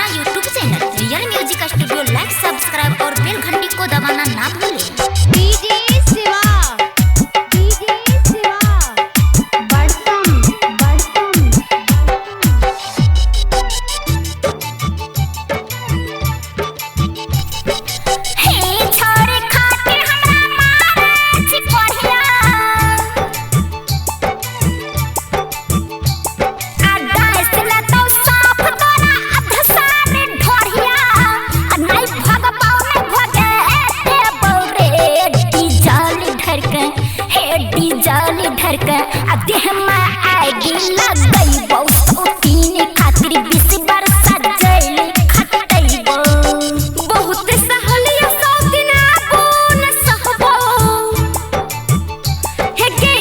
अपना YouTube channel real music studio like, subscribe और बेल घंटी को दबाना ना भूलें। DJ Shiva, DJ Shiva, Badsam Badsam. हे छोरे खातिर हमरा मारे छी पढ़िया, आ डांस ला तो साफ तोरा अधसार ढोरिया, आ नहीं भगबाऊ नहीं भगे ते बौरे डीजल ढरक, हे डीजल ढरक, आ देह में आग लगई बहु तीन खातिर 20 बरसा जैल खटैबो। बहुत सहलिया सौ दिन आबो न सहबो, हे गे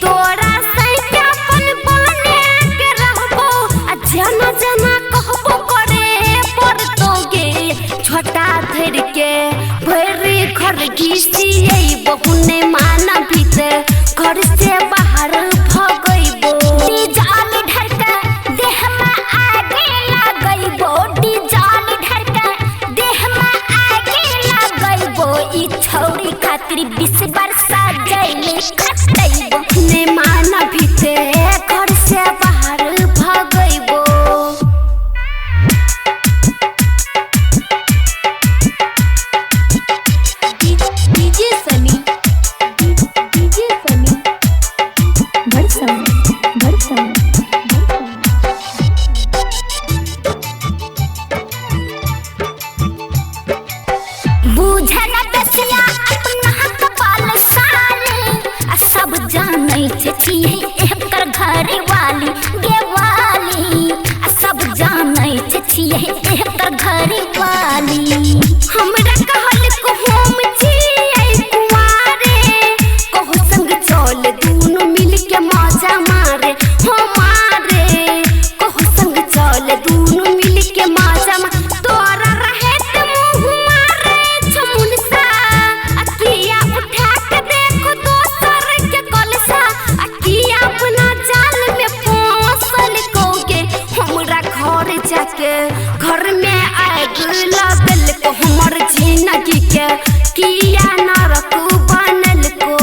तोरा संग अपन बने के रहबो, आ जना जना कहबो करे पड़तो गे छोटा धर के भरि घर घिसियै बहुने माना भीतर घर से बाहर भगैबो। डीजल ढरक देह में आग लगैबो, डीजल ढरक देह में आग लगैबो, ई छौरी खातिर 20 बरसा जैल खटैबो। ने माना भीतर घर से बाहर भगैबो। डीजे सनी, डीजे सनी, बड़सम बड़सम। बूझल बसिया अपना कपाल साले, आ सब जानै छियै एकर घर वाली गेवाली, आ सब जानै छियै एकर घर वाली। हमरा कहल को हम छियै कुंवारे, कहु संग चल दुनु मिल के मजा मारे हो मारे, कहु संग चल दुनु मिल के मजा मारे, तोरा रहे त मुँह मारे छमुनसा, आ किया उठा के देखो दोसर के कलसा, आ किया अपना जाल में फसल कोगे। हमरा घर जाके घर में आग लगल को, हमर जिंदगी के किया नरक बनल को।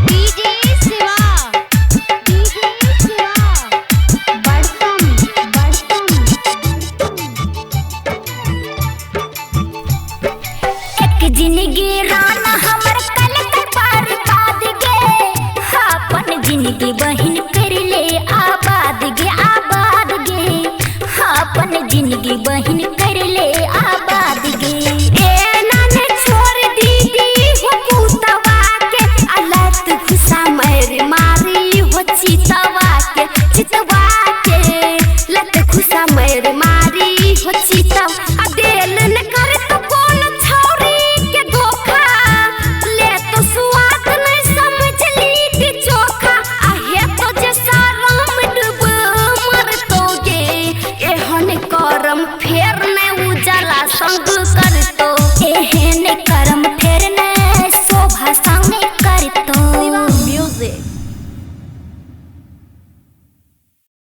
DJ Shiva, DJ Shiva, Badsam Badsam. एक जिंदगी राना हमर कल के बर्बाद गे, अपन जिंदगी बहिन कर ले आबाद गे, आबाद गे, अपन जिंदगी बहिन कर ले आबाद गे। ए नाने छोड़ दीदी हो पुतवा के, अलत घुसा मार मारी हो चितवा के, चितवा के लत घुसा मार मारी हो चितवा।